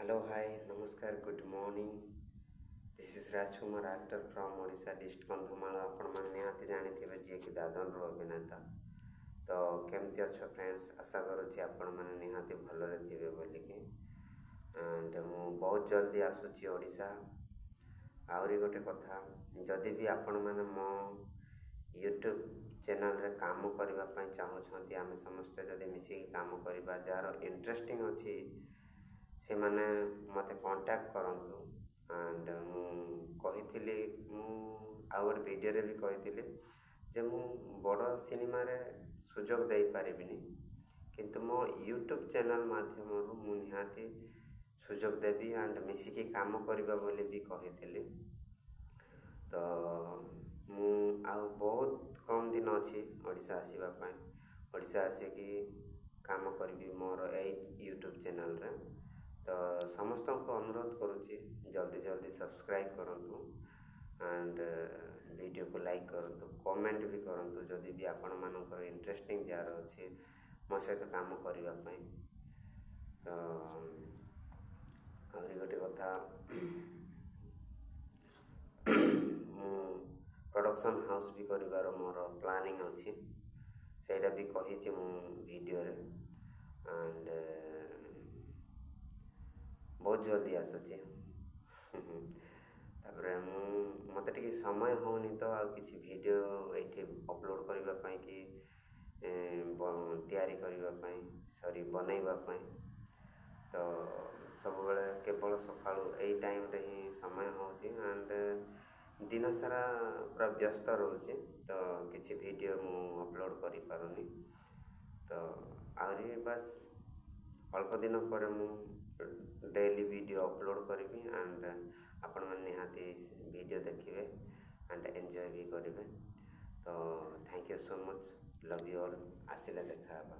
Hello, ହାଏ, ନମସ୍କାର, good morning. This is Rajkumar, actor from Odisha, dist Kandhamal. ଆପଣମାନେ ନିହାତି ଜାଣିଥିବେ, ଯିଏକି ଦାଦନରୁ ଅଭିନେତା। ତ କେମିତି ଅଛ ଫ୍ରେଣ୍ଡସ୍? ଆଶା କରୁଛି ଆପଣମାନେ ନିହାତି ଭଲରେ ଥିବେ ବୋଲିକି। ଆଣ୍ଡ ମୁଁ ବହୁତ ଜଲ୍ଦି ଆସୁଛି ଓଡ଼ିଶା। ଆହୁରି ଗୋଟେ କଥା, ଯଦି ବି ଆପଣମାନେ ମୋ ୟୁଟ୍ୟୁବ୍ ଚ୍ୟାନେଲ୍ରେ କାମ କରିବା ପାଇଁ ଚାହୁଁଛନ୍ତି, ଆମେ ସମସ୍ତେ ଯଦି ମିଶିକି କାମ କରିବା, ଯାହାର ଇଣ୍ଟରେଷ୍ଟିଂ ଅଛି, ସେମାନେ ମୋତେ କଣ୍ଟାକ୍ଟ କରନ୍ତୁ। ଆଣ୍ଡ ମୁଁ କହିଥିଲି, ମୁଁ ଆଉ ଗୋଟେ ଭିଡ଼ିଓରେ ବି କହିଥିଲି ଯେ ମୁଁ ବଡ଼ ସିନେମାରେ ସୁଯୋଗ ଦେଇପାରିବିନି, କିନ୍ତୁ ମୋ ୟୁଟ୍ୟୁବ୍ ଚ୍ୟାନେଲ୍ ମାଧ୍ୟମରୁ ମୁଁ ନିହାତି ସୁଯୋଗ ଦେବି ଆଣ୍ଡ ମିଶିକି କାମ କରିବା ବୋଲି ବି କହିଥିଲି। ତ ମୁଁ ଆଉ ବହୁତ କମ୍ ଦିନ ଅଛି ଓଡ଼ିଶା ଆସିବା ପାଇଁ। ଓଡ଼ିଶା ଆସିକି କାମ କରିବି ମୋର ଏଇ ୟୁଟ୍ୟୁବ୍ ଚ୍ୟାନେଲ୍ରେ। ତ ସମସ୍ତଙ୍କୁ ଅନୁରୋଧ କରୁଛି, ଜଲ୍ଦି ଜଲ୍ଦି ସବସ୍କ୍ରାଇବ୍ କରନ୍ତୁ ଆଣ୍ଡ ଭିଡ଼ିଓକୁ ଲାଇକ୍ କରନ୍ତୁ, କମେଣ୍ଟ ବି କରନ୍ତୁ, ଯଦି ବି ଆପଣମାନଙ୍କର ଇଣ୍ଟରେଷ୍ଟିଂ ଯାହାର ଅଛି ମୋ ସହିତ କାମ କରିବା ପାଇଁ। ତ ଆହୁରି ଗୋଟେ କଥା, ମୁଁ ପ୍ରଡ଼କ୍ସନ୍ ହାଉସ୍ ବି କରିବାର ମୋର ପ୍ଲାନିଂ ଅଛି। ସେଇଟା ବି କହିଛି ମୁଁ ଭିଡ଼ିଓରେ। ଆଣ୍ଡ ବହୁତ ଜଲ୍ଦି ଆସୁଛି। ତାପରେ ମୁଁ ମୋତେ ଟିକେ ସମୟ ହେଉନି ତ ଆଉ କିଛି ଭିଡ଼ିଓ ଏଇଠି ଅପଲୋଡ଼ କରିବା ପାଇଁ କି ତିଆରି କରିବା ପାଇଁ, ସରି, ବନେଇବା ପାଇଁ। ତ ସବୁବେଳେ କେବଳ ସକାଳୁ ଏଇ ଟାଇମ୍ରେ ହିଁ ସମୟ ହେଉଛି ଆଣ୍ଡ ଦିନସାରା ପୁରା ବ୍ୟସ୍ତ ରହୁଛି, ତ କିଛି ଭିଡ଼ିଓ ମୁଁ ଅପଲୋଡ଼ କରିପାରୁନି। ତ ଆହୁରି ବାସ୍ ଅଳ୍ପ ଦିନ ପରେ ମୁଁ ଡେଲି ଭିଡ଼ିଓ ଅପଲୋଡ଼ କରିବି ଆଣ୍ଡ ଆପଣମାନେ ନିହାତି ଭିଡ଼ିଓ ଦେଖିବେ ଆଣ୍ଡ ଏନ୍ଜୟ ବି କରିବେ। ତ thank you so much, love you all. ଆସିଲେ ଦେଖା ହେବା।